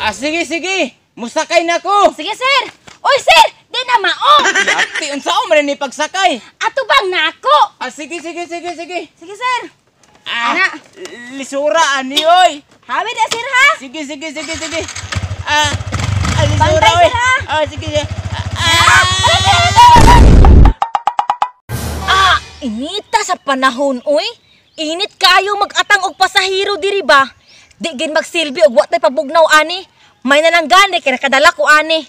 Ah, sige, sige. Musakay na ko. Sige, sir. Oy, sir, di na mao. Yati, unsaon man ni pagsakay? Ato bang nako? Ah, sige, sige, sige, sige. Sige, sir. Ah, Ana. Lisura ani oy. Hawi na, sir, ha? Sige, sige, sige, sige. Ah, ah, lisura Bantay, oy. sir, ha? Ah, sige, sige. Ah, Ah, inita sa panahon, oy. Init kayo mag-atang og pasahero diri ba? Di gin magsilbi og wa tay pabugnaw ani. May na lang gani kay nakadala ko ani.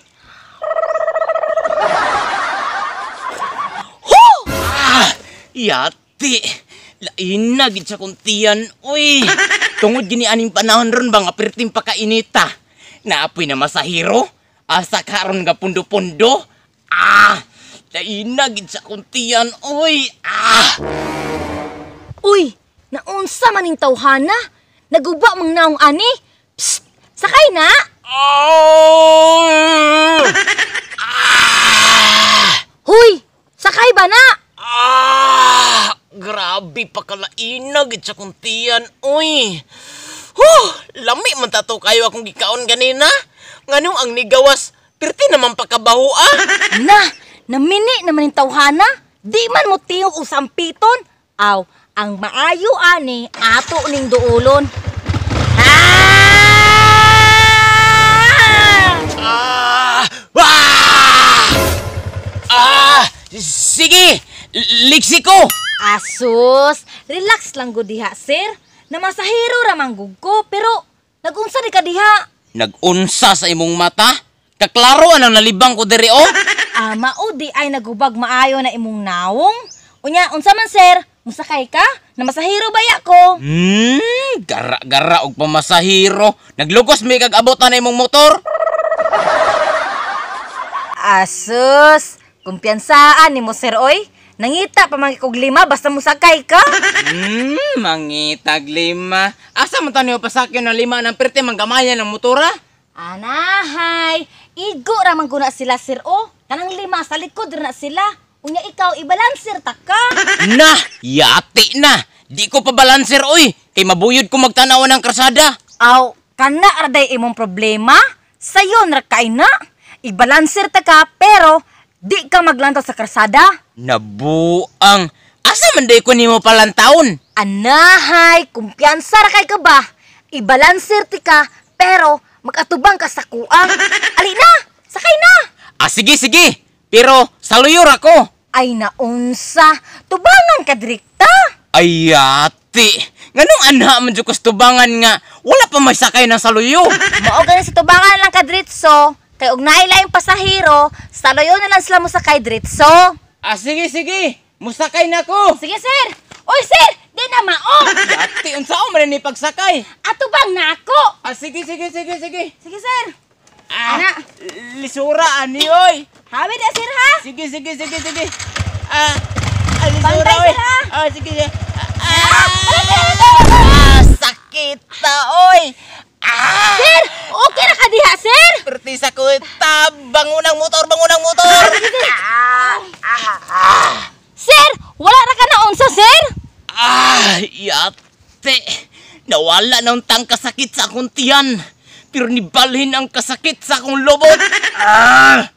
Ho! Ah, yati. Lain na gid sa kuntian, uy. Tungod gini aning panahon ron ba nga perting pakainita. Naapoy na masahiro. Asa karon nga pundo-pundo. Ah, lain na gid sa kuntian, uy. Ah. Uy, naunsa man ning tawhana? Naguba mang naong ani? Psst, sakay na. Oh! Ah! Huy, sakay ba na? Ah! Grabe pa kalainag sa kuntian, uy. Huh! Lami man tato kayo akong gikaon ganina. Nganong ang nigawas, pirti naman pakabaho ah. Na, namini naman ning tawhana. Di man mo tingog og sampiton. Aw, ang maayo ani ato ning duolon. Ah! Ah! Ah! Ah! Sige! Liksi ko! Asus, relax lang gud diha, sir. Namasahiro ra man gud ko, pero nagunsa di ka diha? Nagunsa sa imong mata? Kaklaro anang nalibang ko diri oh. Ah, mao di ay nagubag maayo na imong nawong. Unya, unsa man, sir? Musakay ka? Namasahiro baya ko? Gara-gara og pamasahiro. Naglugos may kag abot na imong motor. Asus, kumpiyansaan nimo, sir, oy. Nangita pa man kog lima basta musakay ka. Mangitag lima. Asa man tanyo pasakyon ng lima ng perti manggamayan ng motora? Anahay, igo ra man guna sila, sir, oh. Kanang lima sa likod ra na sila. Unya ikaw ibalanser ta ka. Na, yati na. Di ko pa balanser oy. Kay mabuyod ko magtanaw ng krasada. Aw, kana ra day imong problema? Sayon ra kay na. Ibalanser ta ka pero di ka maglantaw sa krasada. Nabuang. Asa man day ko nimo palantaon? Anahay, kumpiyansa ra kay ka ba? Ibalanser ti ka pero magatubang ka sa kuang. Ali na, sakay na. Ah, sige, sige. Pero saluyor ako. Ay naunsa, tubangan ka direkta. Ay, yati. Nganong anha man jud ko sa tubangan nga wala pa may sakay ng saluyo. Mao gani sa tubangan lang ka diretso. Kay og naay laing pasahero, saluyo na lang sila mosakay diretso. Ah, sige, sige. Musakay na ko. Sige, sir. Oy, sir, di na mao. Yati, unsaon man ni pagsakay? Ato bang nako? Ah, sige, sige, sige, sige. Sige, sir. Ah, Ana. lisura ani oy. Hawi na, sir, ha? Sige, sige, sige, sige. Ah, ah, lisura Bantay, oy. sir, ha? Ah, sige, sige. Ah, ah, sakit ta oy. Ah, Sir, okay ra ka diha, sir? perti sa kuta. Bangunang motor, bangunang motor. Ah, Sir, wala ra ka na unsa, sir? Ah, yate. Nawala na ang kasakit sa akong tiyan. Pero nibalhin ang kasakit sa akong lobot. Ah!